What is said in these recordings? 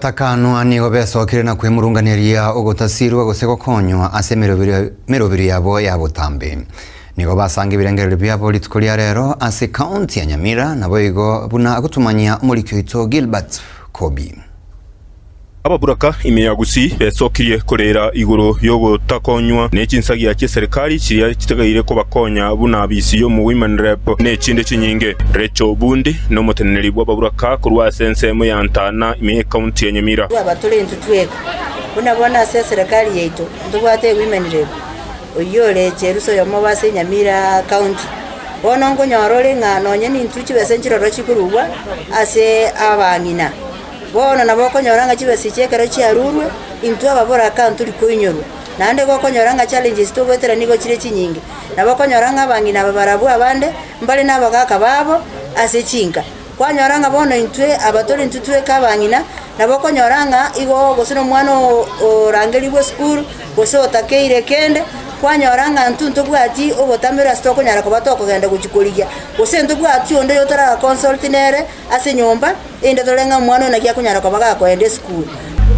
Takanwa nigo besokire na kwemurunganeria ogotasirwa gose gokonywa ase emeroberio yabo ya botambe. Nigo basanga ebirengererio biabo rituko ria rero ase county ya Nyamira naboigo buna agotumanyia omoriki oito Gilbert Kobi. Ababuraka ime ya Gusii besokirie korera igoro y'ogotakonywa ne chinsagia chi'eserekari chiria chitegeire kobakonya buna abisi y'omo-Women Rep ne echinde chinyinge. Rachel Bundi nomoteneneri bw'ababuraka korwa ase ensemo ya Ntana ime y'Ekaunti ya Nyamira. Abatore intwe tweka, buna bono ase eserekari yaito ntobwate eWomen Rep, oyio ore Cherusa oyomo obo ase Nyamira County. Bono nkonyora ore ng'a nonye nintwe chibesa nchiroro chikorugwa ase abang'ina. Bono nabo okonyora ng'a chibesa echi ekero chiarurwe, intwe ababoraka ntori koinyorwa. Naende igo okonyora ng'a challenges togoetera nigo chire chinyinge. Nabo okonyora ng'a abang'ina aba barabwo abande, mbare na abagaka babo ase chinka. Kwanyora ng'a bono intwe aba tore intwe tweka abang'ina, nabo okonyora ng'a igo gose na omwana oo orangerigwe esukuru, gose otakeire kende, kwanyora ng'a intwe ntobwati obotamero ase tokonyara koba tokogenda gochia korigia, gose ntobwati onde oyo torara consult nere ase enyomba. Erinde tore ng'a omwana oyo naki akonyara koba gakoenda esukuru.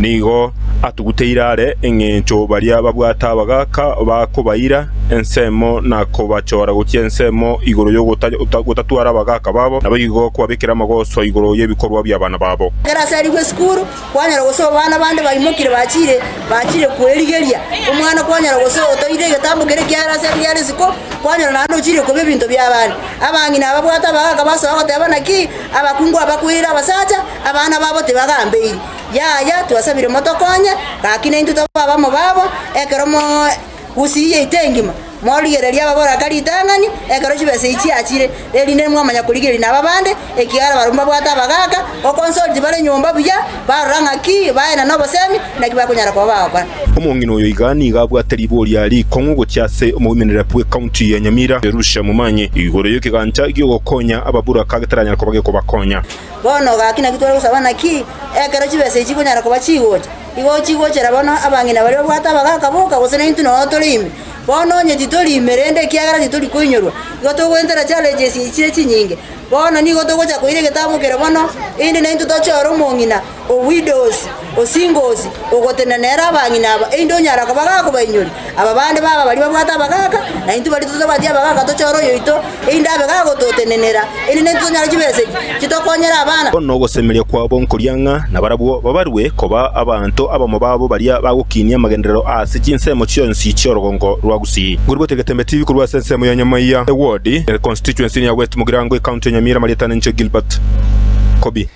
Nigo atuguteire are engencho baria babwate abagaaka bakobaira ensemo na kobachora gochia ensemo igoro y'ogotatwara abagaaka babo, naboigo kobabekera amagoso igoro y'ebikorwa bi'abana babo. Ekero aserigwe esukuru, kwanyora gose abana bande baimokire bachire bachire kwerigeria omwana, kwanyora gose otoire egetambo keria kiare ase riare isiko, kwanyora naende ochire koba ebinto bi'abande. Abang'ina ababwate abagaaka basoa goteba naki Abakungu abakwirire abasacha, abana babo tibagambeiri. Yaya, twasabire motokonye, gaki naintwe tobe abamo babo, ekero mogusirie yaito engima, morigererie ababoraka ritang'ani, ekero chibesa echi chiachire, erinde mwamanya korigereria naba bande, ekiagera barabwo mbabwate abagaaka, gokonsult bare nyomba buya, barora ng'aki baena nobosemi, naki bakonyara koba bagokora. Omong'ina oyo iga nigo abwate riboria rikong'u gochia ase omoimenera bw'ecounty ya Nyamira, Jerusha Momanyi, igoro y'ekegancha gi'ogokonya ababuraka getaranyara koba gekobakonya. Bono gaki naki tware gosaba naki ekero chibesa echi chikonyara koba chigocha, igo chigochera bono abang'ina baria babwate abagaka boka gose naintwe noo tore ime. Bono onye titori ime rende ekiagera titori koinyorwa, igo togoentera challenges echi chire chinyinge. Bono nigo togocha koira egetabu kere bono, erinde naintwe tochore omong'ina. O widows, o singles, ogotenena nere abang'ina aba, erinde onyara koba gakobainyoria. Aba bande baba baria babwate abagaka, na intwe baria totabwati abagaka tochore oyoito, erinde abe gagototenenera, erinde naintwe tonyare chibesa echi chitokonyere abana. Bono ogosemeria kwabo nkoria ng'a nabarabwo babarue koba abanto abamo babo baria bagokinia amagenderero ase chinsemo chionsi chi'orogongo rwa Gusii. Ngoribwate Getembe TV korwa ase ensemo ya Nyamaiya Eward, Constituency ya West Mugirango, Ecounty ya Nyamira, Marietana inche Gilbert Kobi.